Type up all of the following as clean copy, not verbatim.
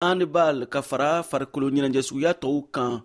Handball ka fara farikolo ɲɛnajɛ suguya tɔw kan,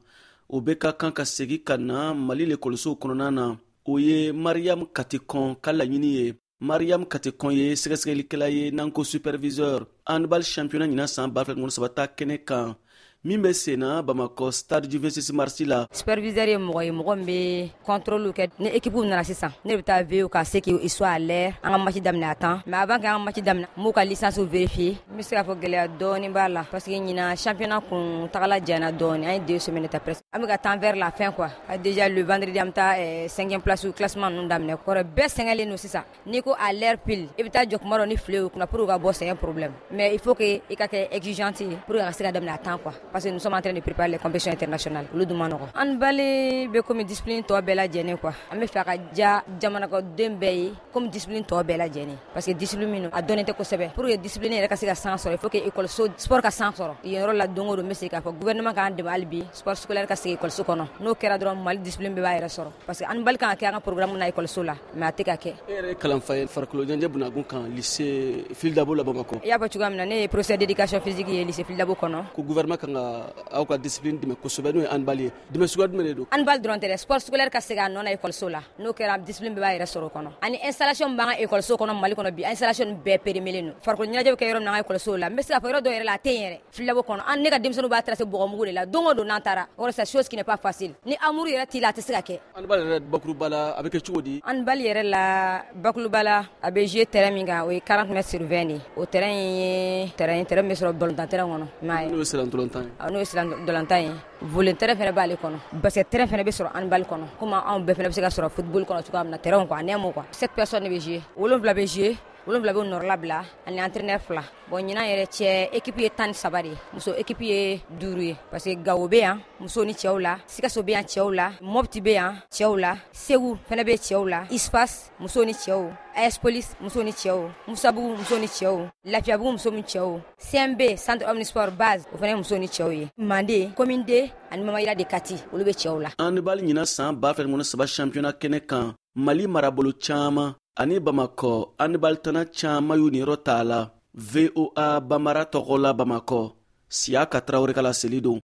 o bɛ ka kan ka segi ka na Mali lekɔlisow kɔnɔna na. O ye Mariam Katikɔn ka laɲini ye. Mariam Katikɔn ye sɛgɛsɛgɛlikɛla ye, n'an ko superviseur, handball championnat ɲinan san 2023 ta kɛnɛ kan, min bɛ senna Bamakɔ Stade du 26 mars la. Superviseur ye mɔgɔ ye, mɔgɔ min bɛ contrôle kɛ. Ni équipe nana sisan, ne bɛ taa veiller ka se qu'ils soient à l'heure, an ka match daminɛ à temps. Mais avant qu'an ka match daminɛ, n b'u ka licence vérifier. N bɛ se k'a fɔ gɛlɛya dɔɔni b'a la, parce que ɲinan championnat kun tagala janyana dɔɔni. An ye 2 semaines ta presque, an bɛ ka temps vers la fin quoi. Déjà le vendredi, an bɛ taa cinquième place classement ninnu daminɛ. Kɔrɔ bɛɛ sɛgɛnlen don sisan. N'i ko à l'heure pile, i bɛ taa jɔ kuma dɔ ni file y'u kunna pour ka bɔ, c'est un problème. Mais il faut que i ka kɛ exigeante ye pour que a ka se ka daminɛ à temps quoi, parce que nous sommes en train de préparer les compétitions internationales. Olu dun ma nɔgɔn. Handball bɛ comme discipline tɔ bɛɛ lajɛlen quoi. An bɛ fɛ a ka diya jamanakɔden bɛɛ ye comme discipline tɔ bɛɛ lajɛlen, parce que discipline min, a dɔnnen tɛ kosɛbɛ. Pour que discipline yɛrɛ ka se ka san sɔrɔ, il faut que école sport ka san sɔrɔ. Yen yɔrɔ la, don o don, n bɛ se k'a fɔ gouvernement k'an dɛmɛ hali bi, sport scolaire ka segin école kɔnɔ. N'o kɛra dɔrɔn, Mali discipline bɛɛ b'a yɛrɛ sɔrɔ, parce que handball kan ka kɛ an ka programme na école la, mais a tɛ ka kɛ. E yɛrɛ ye kalanfa ye farikolo ɲɛnajɛ bunagun kan lycée Fily Dabo la Bamakɔ. I y'a fɔ cogoya min na, ne ye professeur d'éducation physique ye lycée Fily Dabo kɔnɔ. Ko gouvernement kan ka aw ka discipline dɛmɛ kosɛbɛ, n'o ye handball ye. Dɛmɛ suguya jumɛn de don? Handball dɔrɔn tɛ dɛ, sport scolaire ka segin a nɔ na école la. N'o kɛra, discipline bɛɛ b'a yɛrɛ sɔrɔ o kɔnɔ. Ani installation min b'an ka école kɔnɔ Mali kɔnɔ bi, installation bɛɛ périmé don. Farikolo ɲɛnajɛ bɛ kɛ yɔrɔ min na an ka école la, n bɛ se k'a fɔ yɔrɔ dɔw yɛrɛ la, a tɛ yen yɛrɛ. Fily Dabo kɔnɔ, an ne ka denmisɛnninw b'a tracer bɔgɔmugu de la don o don n'an taara. O kɔrɔ, c'est chose qui n'est pas facile. Ni amour yɛrɛ t'i la, a tɛ se ka kɛ. Handball yɛrɛ bakuruba la, a bɛ kɛ cogo di? Handball yɛrɛ la bakuruba la, a bɛ jouer terrain min kan, o ye 40 mètres sur 20 de ye. O terrain ye terrain bɛ sɔrɔ ballon terrain kɔnɔ. N'o ye siran ntolantan ye. N'o ye siran ntolantan ye. Volley terrain fana b'ale kɔnɔ, basket terrain fana bɛ sɔrɔ handball kɔnɔ, komi anw bɛɛ fana bɛ se ka sɔrɔ football kɔnɔ cogoya min na, terrain quoi, en un mot quoi. Sept personnes de bɛ jouer, 7 bɛ jouer, 7 bɛ nɔrɔla bila ani entraîneur fila. Bon, ɲinan yɛrɛ, cɛ équipe ye 13 de ye, muso équipe ye duuru ye, parce que Gawo bɛ yan muso ni cɛw la, Sikaso bɛ yan cɛw la, Mopti bɛ yan cɛw la, Segu fana bɛ cɛw la, ISFAS muso ni cɛw, AS Police muso ni cɛw, Musabugu muso ni cɛw, Lafiyabugu muso ni cɛw, CMB Centre Omnisport Base, o fana ye muso ni cɛw ye, Mande Commune 2 ani Mamayira de Kati, olu bɛ cɛw la. Handball ɲinan san 2023 championnat kɛnɛ kan, Mali marabolo caman ani Bamakɔ handball tana caman y'u niyɔrɔ t'a la. VOA Bambara tɔgɔ la Bamakɔ, Siyaka Tarawele ka laseli don.